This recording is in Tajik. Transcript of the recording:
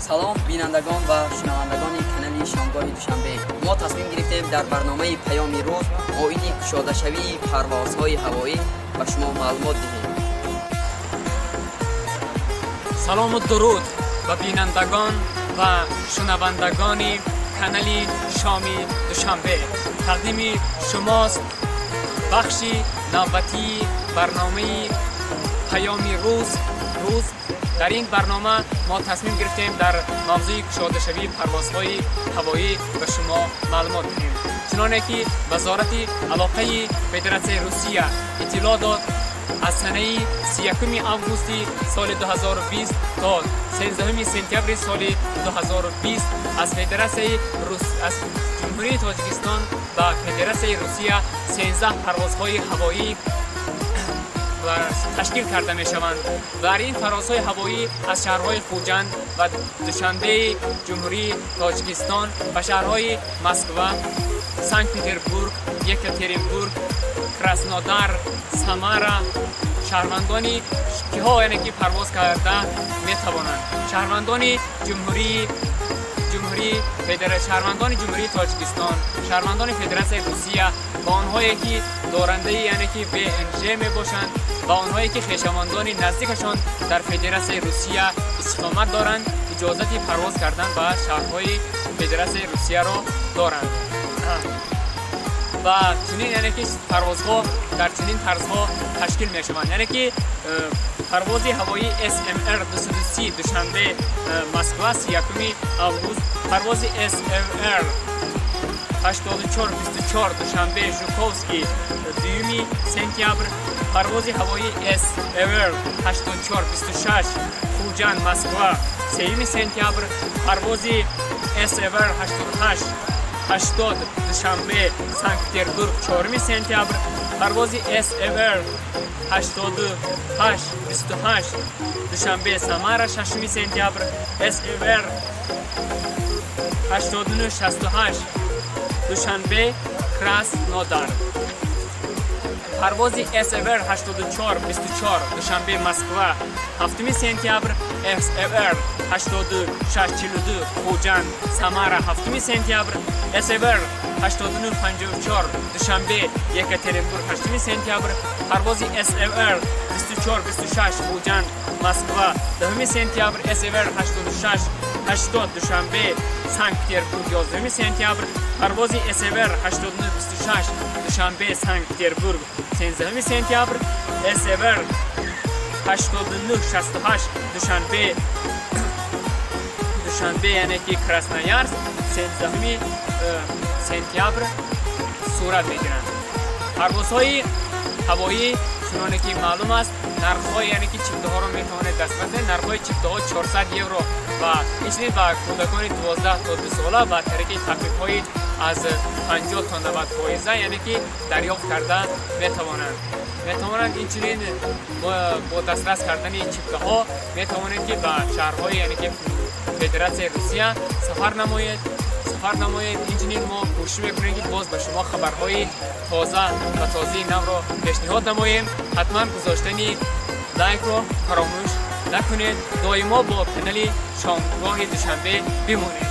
Салом, бинандагон ва шунавандагони канали Шомгоҳи Душанбе. Мо тасмим гирифтем дар барномаи Паёми рӯз оиди кушодашавии парвозҳои ҳавоӣ ба шумо маълумот диҳем. Салому дуруд ба бинандагон ва шунавандагони канали Шоми Душанбе. Тақдими шумост бахши навбатии барномаи Паёми рӯз. Дар ин барнома мо тасмим гирифтем дар мавзӯи кушодашавии парвозҳои ҳавоӣ ба шумо маълумот диҳем. Чуноне ки Вазорати алоқаи Федератсияи Русия иттилоъ дод, аз санаи 31 августи соли 2020 то 13 сентябри соли 2020 аз Ҷумҳурии Тоҷикистон ба Федератсияи Русия 13 парвозҳои ҳавоӣ ташкил карда мешаванд. Дар ин парвозҳои ҳавоӣ аз шаҳрҳои Хуҷанд ва Душанбеи Ҷумҳурии Тоҷикистон ба шаҳрҳои Москва, Санкт Петербург, Екатеринбург, Краснодар, Самара шаҳрвандони киҳо, яъне ки парвоз карда метавонанд? Шаҳрвандони Ҷумҳурии Тоҷикистон, шаҳрвандони Федератсияи Русия ва онҳое ки дорандаи, яъне ки ВНЖ мебошанд, ва онҳое ки хешавандони наздикашон дар Федератсияи Русия истиқомат доранд, иҷозати парвоз кардан ба шаҳрҳои Федератсияи Русияро доранд. Ва чунин, яъне ки парвозҳо дар чунин тарзҳо ташкил мешаванд, яъне ки парвози ҳавоии СМР 230 Душанбе Москва 31 август, парвози СМР 8424 Душанбе Жуковский 2 сентябр, парвози ҳавоии СМР 8426 Хуҷанд Москва 3 сентябр, парвози СМР 88 80 Душанбе Санкт Петербург 4 сентябр, парвози СМР 88 28 Душанбе Самара 6 сентябр, СМР 89 68 Душанбе Краснодар, парвози СМР 84 24 Душанбе Москва 7 сентябр, СМР 86 42 Хуҷанд Самара 7 сентябр, СМР 89 54 Душанбе Екатеринбург 8 сентябр, парвози СМР 24 26 Хуҷанд Москва 10 сентябр, СМР 86 80 Душанбе Санкт Петербург 11 сентябр, парвози СМР 89 26 Душанбе Санкт Петербург 13 сентябр, СМР 89 68 Душанбе, яъне ки Красноярск 13 сентябр сурат мегиранд. Парвозҳои ҳавоӣ, чуноне ки маълум аст, нархҳои, яъне ки чиптаҳоро метавонед дастрас кунед. Нархҳои чиптаҳо 400 евро ва инчунин ба кӯдакони 12 то 2 сола ба тариқи тахфифҳои аз 50 то 90 фоиза, яъне ки дарёфт карда метавонанд. Инчунин бо дастрас кардани чиптаҳо метавонед, ки ба шаҳрҳои, яъне ки Федератсияи Русия сафар намоед. Инчунин мо кӯшиш мекунем, ки боз ба шумо хабарҳои тоза ва тозаи навро пешниҳод намоем. Ҳатман гузоштани лайкро фаромӯш накунед. Доимо бо канали Шомгоҳи Душанбе бимонед.